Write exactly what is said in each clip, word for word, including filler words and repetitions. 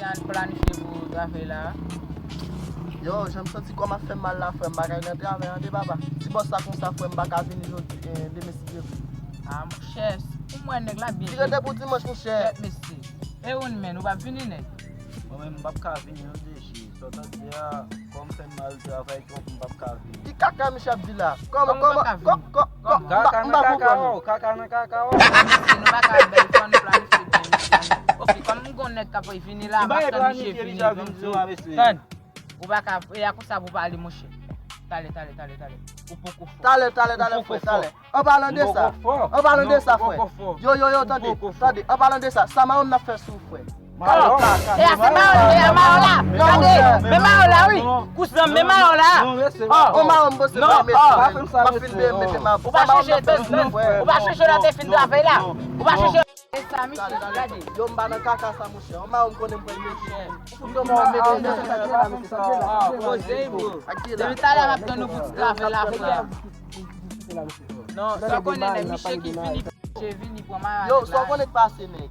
Sa n planifye pou travay la. Yo, jan m santi kò m ap fè m mal la, frè, m pa ka nan travay an de papa. Ti bòs la konsa, frè, m pa ka vini jodi, eh, demen si Dye vle. Ah, monchè, pou mwen, nèg la byen. Li rete pou dimanch, monchè. Kèt, mesye. E ou menm, ou p ap vini, nèg? Mwen menm, m p ap ka vini, non, deje. Sa w tande a, kò m fè m mal travay twòp, m p ap ka vini. Ki kaka misye ap di la? Kòman, kòman, kòman, kòman, kòman, m pa konprann. Kaka nan kaka w, kaka nan kaka w. Mesye, nou pa ka bèl, fò nou planifye byen, mesye. Oke, kòm m gon nèg k ap vini la, m ap tann misye vini, bon, mesye. Tann. Ou pa ka, e a konsa pou pale, monchè. Talè, talè, talè, talè. Ou poko fò. Talè, talè, talè, frè, talè. An palan de sa, an palan de sa, frè. Yo, yo, yo, tande, tande. An palan de sa, sa mayo m nan fè sou ou, frè. Mayo? E a se mayo, e a mayo la. Tande, men mayo la, wi. Kouzen, men mayo la. Oh, mayo m poste pa mete. M ap fin de mete mayo. Ou pa chèche bezwen. Ou pa chèche la te fin travay la. Ou pa chèche. E sa, misye, gade. Yo, m pa nan kaka sa, monchè. An mayo m konnen m pral mete. Ou fout yo mayo mete. Ah, poze, bro. Depi talè m ap tann nou pou ti travay la, frè. Non, sa w konnen, nèg, misye ki vini, misye vini pran mayo. Yo, sa w konnen k pase, nèg.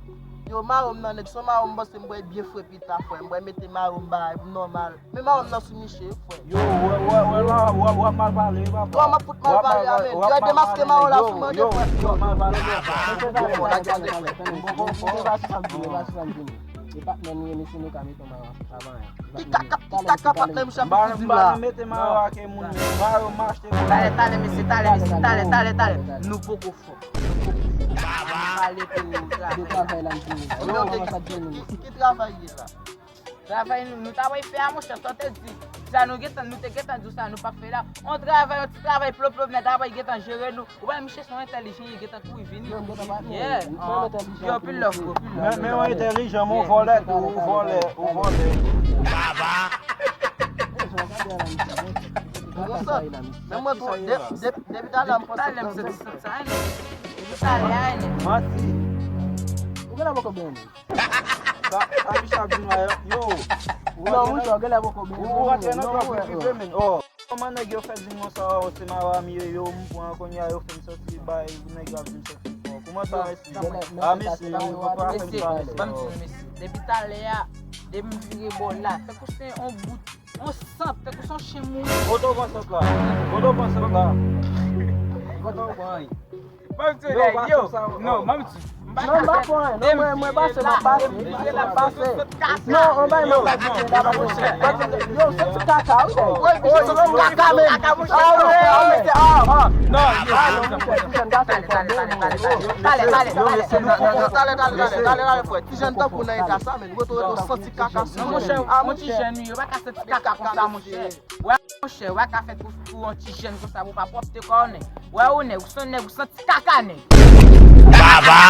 Yo, mayo m nan, nèg, se yon mayo m panse m bwè byen fre pita, frè. M bwè mete mayo m bagay pou nòmal. Men mayo m nan sou misye, frè. Yo, wè, wè, wè la, w ap, w ap mal pale, papa. Yo, m ap fout mal pale a, men. Yo demaske mayo la sou mwen, frè. Yo, w ap mal pale, frè. Yo, fò n ap gade, frè. M poko fò. E pa ti sa m di, e pa ti sa m di. E patnè nou ye, mesye, nou ka mete yon mayo ansanm, sa pa anyen. Ki kaka, ki kaka patnè misye ap di la? M pa nan mete mayo ak moun, men mayo m achte pou mwen. Talè, talè, mesye, talè, mesye, talè, talè, talè. Nou poko fò. Nou poko fò. Ann pale pou travay la. Yo, ki, ki, ki travay ye la? Travay nou, nou ta pral fè a, monchè, sa w te di. Sa nou gentan, nou te gentan di w sa, nou p ap fè la. On travay, on ti travay plop plop, nèg la pral gentan jere nou. Ou pa misye se yon entèlijan, li gentan kouri vini. Yeah. Yo, pil love, bro, pil love. Men, men yon entèlijan, men yon vòlè tou, yon vòlè, yon vòlè. Baba. Men mwen tou, de-, de-, depi talè m panse. Depi talè m santi sa, hein, nèg. Depi talè a, hein, nèg. Manti. Ou genlè poko byen, nèg. Sa, sa misye ap di nou a, yo. Non, monchè, ou genlè poko byen. Ou rantre nan twòp vi prive, men. Oh. Kòman nèg yo fè di m konsa, oh, se mayo a m ye, yo, m pran, kounye a yo fè m sòti, bay, nèg yo ap di m sòti fò. Kòman sa, mesye? A, mesye, yo, yo pa fè m sa, mesye. Ban m di nou, mesye. Depi talè a, depi m vire bò la, tankou se yon bout, yon sant, tankou se yon chen mouri. Kote w pran sant la? Kote w pran sant la? Kote w pran? Ban m di w, nèg, yo, non, ban m di w. Non, m pa pran, non, mwen, mwen pase, m ap pase, m ap pase. Non, on bay mwen pa di, m ap pase. Yo, se ti kaka, wi, nèg. Wi, se ti kaka, men. Ah, wi, ah, wi. Ah, non, yo, ah, non, monchè, ti jèn gason, fò de moun. Talè, talè, talè, talè, talè, talè, frè. Ti jèn tankou nan eta sa, men. Reto, reto, santi kaka sou mwen. Non, monchè, ah, on ti jèn, wi, yo pa ka santi kaka konsa, monchè. Wè, monchè, w a ka fèt pou, pou yon ti jèn konsa, pou w pa pwòpte kò w, nèg. Wè ou, nèg, ou se yon nèg, ou santi kaka, nèg. Baba!